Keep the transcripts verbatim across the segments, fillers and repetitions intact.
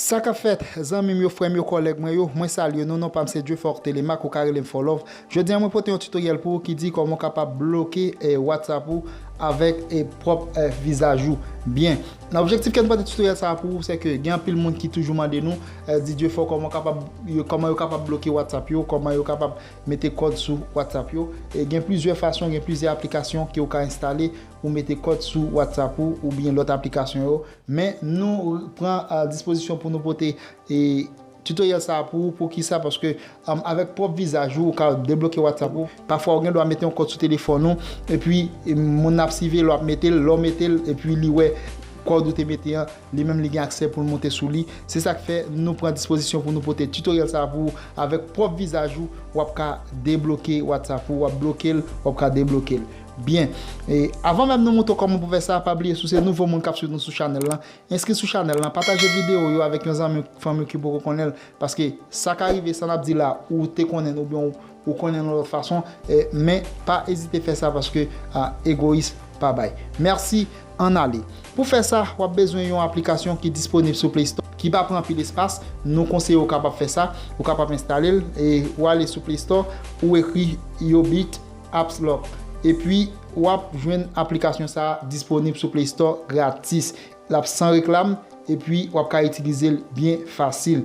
Sa k ap fèt, zanmi m yo, frè m yo, kòlèg mwen yo, mwen salye nou, non pa m se Dieufortelemak, ou ka rele m Forlove. Jodi a, mwen pote yon tutoriel pou ou ki di kòman w kapab bloke, eh, WhatsApp ou avèk, eh, pwòp, eh, vizaj ou. Byen, objektif ke m pote tutoriel sa a pou ou, se ke gen anpil moun ki toujou mande nou, eh, di Dieufor kòman w kapab, yo, kòman yo kapab bloke WhatsApp yo, kòman yo kapab mete kòd sou WhatsApp yo. E gen plizyè fason, gen plizyè aplikasyon ke w ka enstale pou mete kòd sou WhatsApp ou oubyen lòt aplikasyon yo. Men nou pran, ah, dispozisyon pou nou pote, e, tutoriel sa a pou ou. Poukisa? Paske, um, avèk pwòp vizaj ou, ou ka debloke WhatsApp ou. Pafwa, ou gen dwa mete yon kòd sou telefòn ou, epi, e, moun nan ap siveye l, w ap mete l, lè w mete l, epi li wè kòd ou te mete an, li menm li gen aksè pou l monte sou li. Se sa k fè nou pran dispozisyon pou nou pote tutoriel sa a pou ou. Avèk pwòp vizaj ou, w ap ka debloke WhatsApp ou, w ap bloke l, w ap ka debloke l. Byen. E avan menm nou montre w kòman pou fè sa, pa bliye si w se nouvo moun k ap swiv nou sou chanèl lan, enskri sou chanèl lan, pataje videyo yo avèk yon zanmi, fanmi ki poko konnen l, paske sa ka rive, sa n ap di la, ou te konnen l oubyen ou, ou konnen l yon lòt fason, e, men pa ezite fè sa paske, a, egoyis pa bay. Mèsi, ann ale. Pou fè sa, w ap bezwen yon aplikasyon ki disponib sou Play Store, ki pa pran anpil espas. Nou konseye w kapab fè sa, ou kapab enstale l, e w ale sou Play Store, ou ekri Yobit Apps Lock. Epi, w ap jwenn aplikasyon sa a disponib sou Play Store gratis. L ap san reklam, epi w ap ka itilize l byen fasil.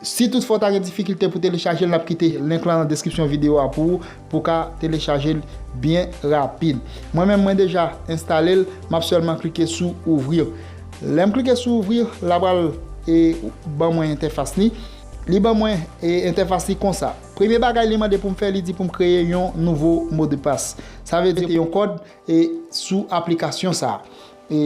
Si toutfwa w ta gen difikilte pou telechaje l, n ap kite link lan nan deskripsyon videyo a pou ou, pou w ka telechaje l byen rapid. Mwen menm, mwen deja enstale l, m ap sèlman klike sou ouvrir. Lè m klike sou ouvrir, l ap pral, e, ban mwen entèfas li. Li ban mwen, e, entèfas li konsa. Premye bagay li mande pou m fè, li di pou m kreye yon nouvo modpas. Sa vle di yon kòd, e, sou aplikasyon sa a. E,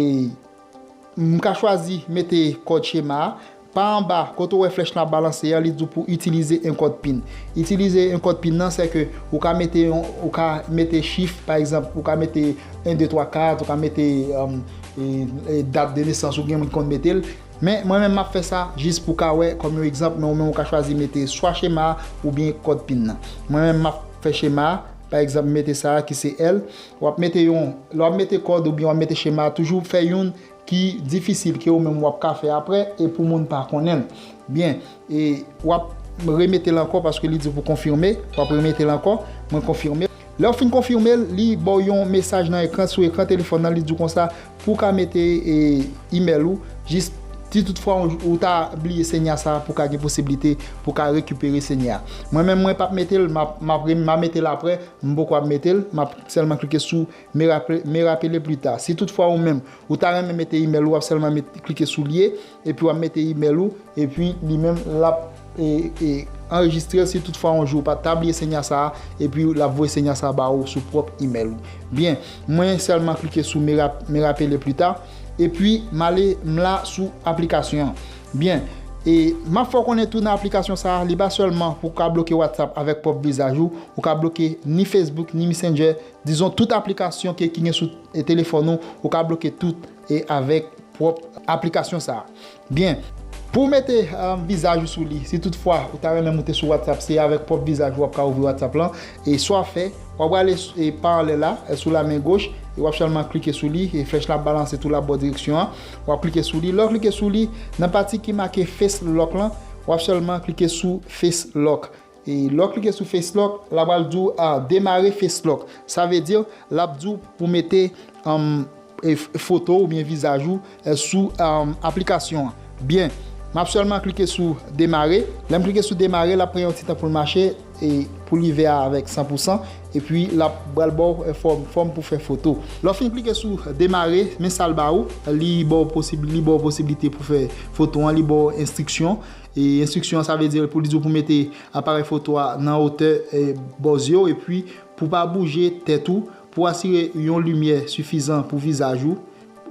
m ka chwazi mete kòd chema a. Pa anba, kote w wè flèch lan ap balanse a, li di w pou itilize en kòd pin. Itilize en kòd pin nan, se ke ou ka mete yon, ou ka mete chif, pa egzanp, ou ka mete en, de, twa, kat, ou ka mete, um, e, e, dat de nesans ou, gen moun ki konn mete l. Men, mwen menm, m ap fè sa jis pou ka wè, kòm yon egzanp, men ou menm ou ka chwazi mete swa chema a oubyen kòd pin nan. Mwen menm, m ap fè chema a, pa egzanp, m mete sa a ki se L. W ap mete yon, lè w ap mete kòd oubyen w ap mete chema a, toujou fè youn ki difisil ke ou menm w ap ka fè apre e pou moun pa konnen l. Byen, e w ap remete l ankò paske li di w pou konfime, w ap remete l ankò, mwen konfime. Lè w fin konfime l, li ba w yon mesaj nan ekran, sou ekran telefòn nan, li di w konsa, pou w ka mete, e, imèl ou, jis si toutfwa ou, ou ta bliye senyè sa, pou w ka gen posiblite pou w ka rekipere senyè a. Mwen menm, mwen p ap mete l, m ap, m ap re-, m a mete l apre, m poko ap mete l, m ap sèlman klike sou me raple-, me rapele pli ta. Si toutfwa ou menm, ou ta renmen mete imèl ou, w ap sèlman met-, klike sou lye, epi w ap mete imèl ou, epi li menm l ap, e, e, anrejistre l si toutfwa yon jou ou pa ta bliye senyè sa a, epi l ap voye senyè sa a ba ou sou pwòp imèl ou. Byen, mwen sèlman klike sou me rap-, me rapele pli ta, epi m ale m la sou aplikasyon an. Byen, e m ap fè w konnen tou nan aplikasyon sa a, li pa sèlman pou w ka bloke WhatsApp avèk pwòp vizaj ou, ou ka bloke ni Facebook, ni Messenger, dizon tout aplikasyon ke, ki gen sou, e, telefòn ou, ou ka bloke tout, e, avèk pwòp aplikasyon sa a. Byen, pou w mete, um, vizaj ou sou li, si toutfwa ou ta renmen moute sou WhatsApp, se avèk pwòp vizaj ou w ap ka ouvri WhatsApp lan, e sa w ap fè, w ap prale s-, e, pa anlè la, e, sou la men goch, e w ap sèlman klike sou li, e flèch la ap balanse tou l ap ba w direksyon an, w ap klike sou li. Lè w klike sou li, nan pati ki make Face Lock lan, w ap sèlman klike sou Face Lock. E lè w klike sou Face Lock, l ap pral di w, a, demare Face Lock. Sa vle di, l ap di w pou mete, um, e, f-, foto oubyen vizaj ou, e, sou, um, aplikasyon an. Byen, m ap sèlman klike sou demare. Lè m klike sou demare, l ap pran yon ti tan pou l mache, e pou li vè a avèk san pou san, epi l ap pral ba w, e, fòm, fòm pou fè foto. Lè w fin klike sou demare, men sa l ba ou, li ba w posib-, li ba w posiblite pou fè foto an, li ba w enstriksyon. E enstriksyon an, sa vle di pou li di w pou mete aparèy foto a nan wotè, e, bò zye w, epi pou pa bouje tèt ou, pou asire yon limyè sifizan pou vizaj ou,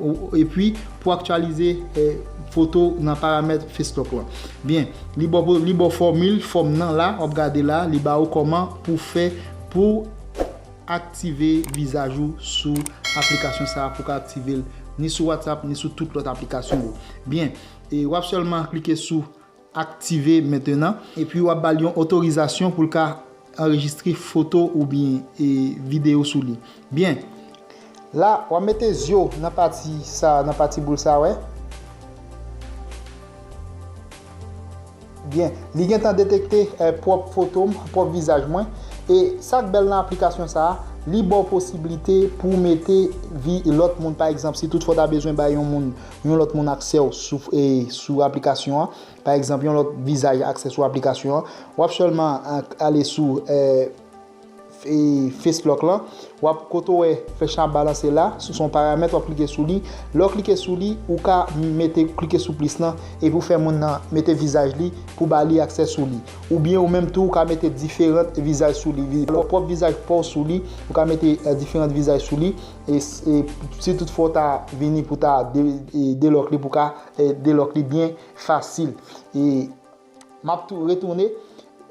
ou, epi pou aktyalize, e, foto nan paramèt Face Lock lan. Byen, li ba w, li ba w fòmil, fòm nan la, w ap gade la, li ba ou kòman pou fè pou aktive vizaj ou sou aplikasyon sa a, pou ka aktive l ni sou WhatsApp, ni sou tout lòt aplikasyon yo. Byen, e w ap sèlman klike sou aktive mentenan, epi w ap ba l yon otorizasyon pou l ka anrejistre foto oubyen, e, videyo sou li. Byen. La, w ap mete zye w nan pati sa, nan pati boul sa, wè. Byen, li gentan detekte eh, pwòp foto m, pwòp vizaj mwen. E sa k bèl nan aplikasyon sa a, li ba w posiblite pou w mete vi lòt moun. Pa egzanp, si toutfwa w ta bezwen bay yon moun, yon lòt moun aksè w sou, eh, sou aplikasyon an, pa egzanp, yon lòt vizaj aksè sou aplikasyon an, w ap sèlman eh, ale sou eh, e, face lock lan, w ap kote w wè flèch lan ap balanse la, se yon paramèt, w ap klike sou li. Lè w klike sou li, ou ka mete, klike sou plis lan, epi w fè moun nan mete vizaj li pou ba li aksè sou li. Oubyen ou menm tou, ou ka mete diferan vizaj sou li. Vi- Pwòp vizaj pa w sou li, ou ka mete eh, diferan vizaj sou li. E, e si toutfwa w ta vini pou ta de, e, delock li, pou ka eh, delock li byen fasil. E m ap tou retounen.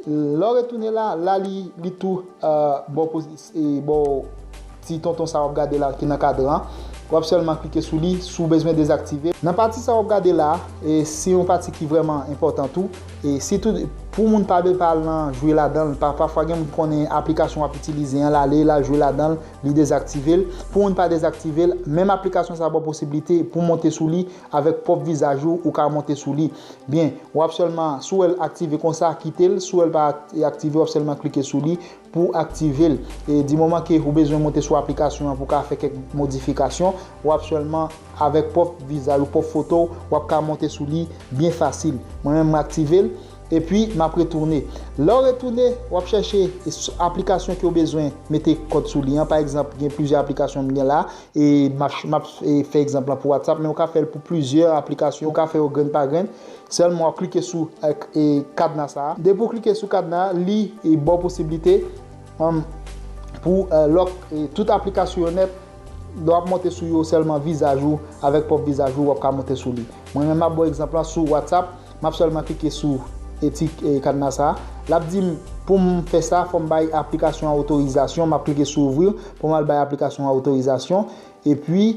Lè w retounen la, la li, li tou eh, bò poz- e bò ti tonton sa w ap gade la ki nan kadran an. W ap sèlman klike sou li si w bezwen dezaktive l. Nan pati sa w ap gade la, e se yon pati ki vrèman enpòtan tou. E sitou pou moun pa vle pa al nan jwe ladan l, pa, pafwa gen moun ki konnen aplikasyon w ap itilize an, l ale, l al jwe ladan l, li dezaktive l. Pou moun pa dezaktive l, menm aplikasyon sa ba w posiblite pou w monte sou li avèk pwòp vizaj ou, ou ka monte sou li. Byen, w ap sèlman, si w wè l aktive konsa, kite l. Si w wè l pa ak- aktive, w ap sèlman klike sou li pou aktive l. E di moman ke ou bezwen monte sou aplikasyon an pou w ka fè kèk modifikasyon, w ap sèlman, avèk pwòp vizaj ou pwòp foto w, w ap ka monte sou li byen fasil. Mwen menm, m aktive l, epi m ap retounen. Lè w retounen, w ap chèche s- aplikasyon ke w bezwen mete kòd sou li an. Pa egzanp, gen plizyè aplikasyon m gen la, e m ap, m ap e, fè egzanp lan pou WhatsApp, men w ka fè l pou plizyè aplikasyon, w ka fè yo grenn pa grenn. Sèlman w ap klike sou e, e, kadna sa a. Depi w klike sou kadna a, li e, ba w posiblite um, pou e, lòk e, tout aplikasyon yo nèt, lè w ap monte sou yo sèlman vizaj ou, avèk pwòp vizaj ou, w ap ka monte sou li. Mwen menm, m ap ba w egzanp lan sou WhatsApp, m ap sèlman klike sou e, ti e, kadna sa a. L ap di m pou m fè sa, fò m bay aplikasyon an otorizasyon. M ap klike sou ouvrir pou m al bay aplikasyon an otorizasyon. Epi,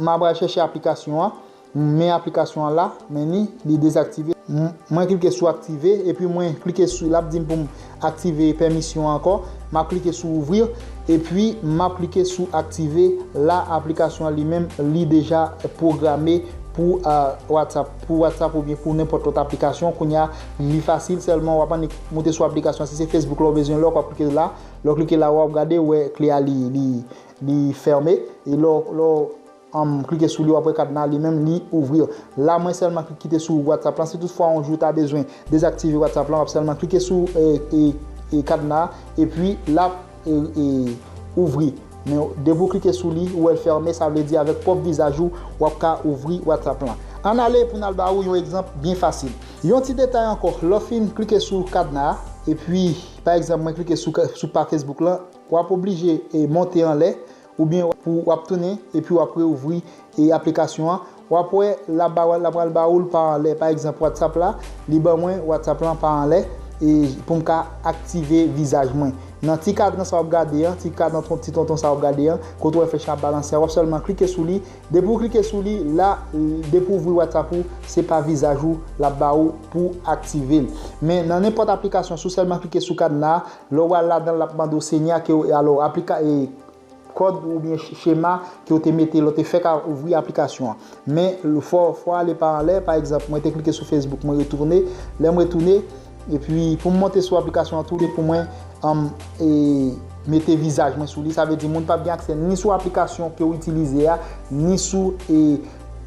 m ap al chèche aplikasyon an. Men aplikasyon an la, men li, li dezaktive. M- Mwen klike sou aktive, epi mwen klike sou, l ap di m pou m aktive pèmisyon an ankò. M ap klike sou ouvrir, epi m ap klike sou aktive. La, aplikasyon an li menm, li deja pwograme pou ah, WhatsApp, pou WhatsApp oubyen pou nenpòt lòt aplikasyon. Kounye a, li fasil, sèlman w ap annik moute sou aplikasyon an. Si se Facebook la w bezwen lòk, w ap klike la. Lè w klike la, w ap gade, w wè kle a li, li, li fèmen. E lè w, lè w um, klike sou li, w ap wè kadna li menm, li ouvri. La, mwen sèlman ki- kite sou WhatsApp lan. Si toutfwa yon jou w ta bezwen dezaktive WhatsApp lan, w ap sèlman klike sou e, e, e, kadna a, epi l ap e, e, ouvri. Men depi w klike sou li, ou wè l fèmen, sa vle di avèk pwòp vizaj ou, w ap ka ouvri WhatsApp lan. Ann ale pou n al ba ou yon egzanp byen fasil. Yon ti detay ankò, lè w fin klike sou kadna a, epi, pa egzanp, mwen klike sou, sou pa Facebook lan, w ap oblije e, monte anlè, oubyen pou w ap tounen epi w ap reouvri e, aplikasyon an. W ap wè l ap ba- l ap pral ba ou l pa anlè. Pa egzanp, WhatsApp la, li ban mwen WhatsApp lan pa anlè e, pou m ka aktive vizaj mwen. Nan ti kadran sa w ap gade an, ti kadran ton- ti tonton sa w ap gade an, kote w wè flèch la ap balanse a, w ap sèlman klike sou li. Depi w klike sou li, la, depi w ouvri WhatsApp ou, se pa vizaj ou l ap ba ou pou aktive l. Men nan nenpòt aplikasyon, si w sèlman klike sou kadna a, lè w al ladan l, l ap mande w sinya ke w, alò, aplika- e, kòd oubyen ch- chema ke w te mete lè w te fèk a- ouvri aplikasyon an. Men l- fò, fò ale pa anlè, pa egzanp, mwen te klike sou Facebook, mwen retounen. Lè m retounen, epi pou m monte sou aplikasyon an tou, se pou mwen um, e, mete vizaj mwen sou li. Sa vle di moun p ap gen aksè ni sou aplikasyon ke w itilize a, ni sou e,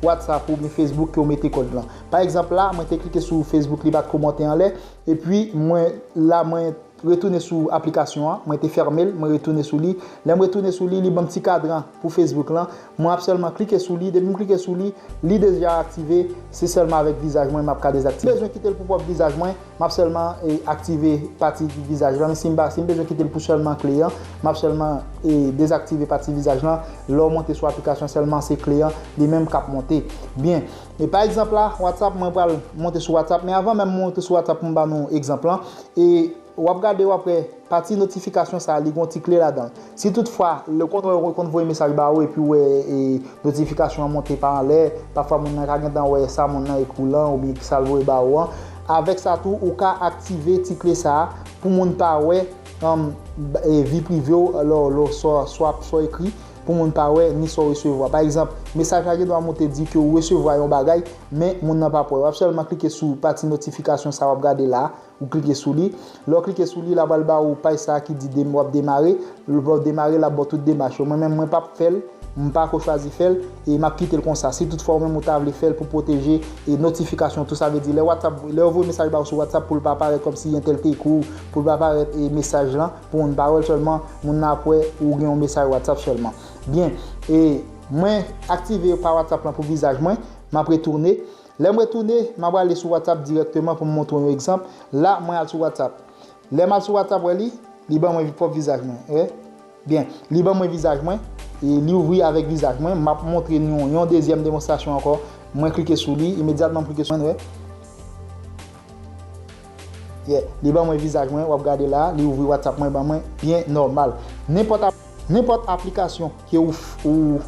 WhatsApp oubyen Facebook ke w mete kòd lan. Pa egzanp la, mwen te klike sou Facebook, li pa t ko monte anlè. Epi mwen la, mwen retounen sou aplikasyon an, mwen te fèmen l, mwen retounen sou li. Lè m retounen sou li, li ban m ti kadran pou Facebook lan. Mwen ap sèlman klike sou li. Depi m klike sou li, li deja aktive. Se sèlman avèk vizaj mwen m ap ka dezaktive. Si m bezwen kite l pou pwòp vizaj mwen, m ap sèlman e, aktive pati vizaj lan. Men si m pa, si m bezwen kite l pou sèlman kle an, m ap sèlman e, dezaktive pati vizaj lan. Lè w monte sou aplikasyon, sèlman se kle an li menm k ap monte. Byen. E pa egzanp la, WhatsApp, mwen pral monte sou WhatsApp. Men avan menm mwen monte sou WhatsApp pou m ba nou egzanp lan, e w ap gade, w ap wè pati notifikasyon sa a, li gen yon ti kle ladan l. Si toutfwa, lè w konn wè, w konn voye mesaj ba ou epi w wè e, notifikasyon an monte pa anlè, pafwa moun nan ka gentan wè sa moun nan ekri w lan oubyen sa l voye ba ou an. Avèk sa tou, ou ka aktive ti kle sa a pou moun pa wè um, e, vi prive w, lè w, lè w, sa w, sa w ap, sa w ekri, pou moun pa wè, ni sa w resevwa. Pa egzanp, mesaj la gen dwa monte di ke ou resevwa yon bagay, men moun nan p ap wè. W ap sèlman klike sou pati notifikasyon sa w ap gade la, ou klike sou li. Lè w klike sou li, l a pral ba ou paj sa ki di dem-, w ap demare. Lè w demare, l ap ba w tout demach yo. Mwen menm, mwen p ap fè l, m pa ko chwazi fè l, e m ap kite l konsa. Si toutfwa ou menm ou ta vle fè l pou pwoteje e notifikasyon, tou sa vle di, lè WhatsApp, lè yo voye mesaj ba ou sou WhatsApp pou l pa parèt kòmsi entèl te ekri w, pou l pa parèt e mesaj lan, pou moun pa wè l sèlman, moun nan ap wè ou gen yon mesaj WhatsApp sèlman. Byen, e mwen aktive pa WhatsApp lan pou vizaj mwen, m ap retounen. Lè m retounen, m ap ale sou WhatsApp dirèkteman pou m montre w yon egzanp. La, mwen al sou WhatsApp. Lè m al sou WhatsApp, wè li, li ban mwen pwòp vizaj mwen. Wè? Byen, li ban mwen vizaj mwen, e li ouvri avèk vizaj mwen. M ap montre nou yon dezyèm demonstrasyon ankò. Mwen klike sou li, imedyatman m klike sou mwen, wè. Yeah, li ban mwen vizaj mwen, w ap gade la, li ouvri WhatsApp mwen, ban mwen byen nòmal. Nenpòt ap-, nenpòt aplikasyon ke ou, f-, ou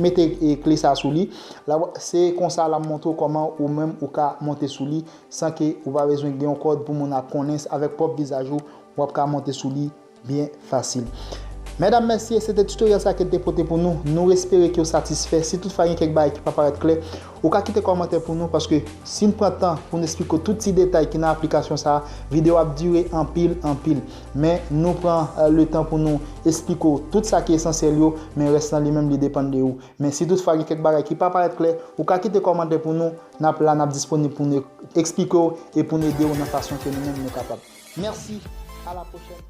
mete, e, kle sa sou li, la, se konsa l ap montre w kòman ou menm ou ka monte sou li san ke ou pa bezwen gen yon kòd pou moun ap konnen, avèk pwòp vizaj ou, w ap ka monte sou li byen fasil. Medam, mesye, se te tutorial sa ke n te pote pou nou. Nou espere ke w satisfè. Si toutfwa gen kèk bagay ki pa parèt klè, ou ka kite kòmantè pou nou, paske si n pran tan pou n esplike w tout ti detay ki nan aplikasyon sa a, videyo ap dire anpil, anpil. Men nou pran, e, le tan pou nou esplike w tout sa ki esansyèl yo, men rès lan li menm li depann de ou. Men si toutfwa gen kèk bagay ki pa parèt klè, ou ka kite kòmantè pou nou, n ap la, n ap disponib pou nou esplike w e pou nou ede w nan fason ke nou menm nou kapab. Mèsi, a la pwochèn.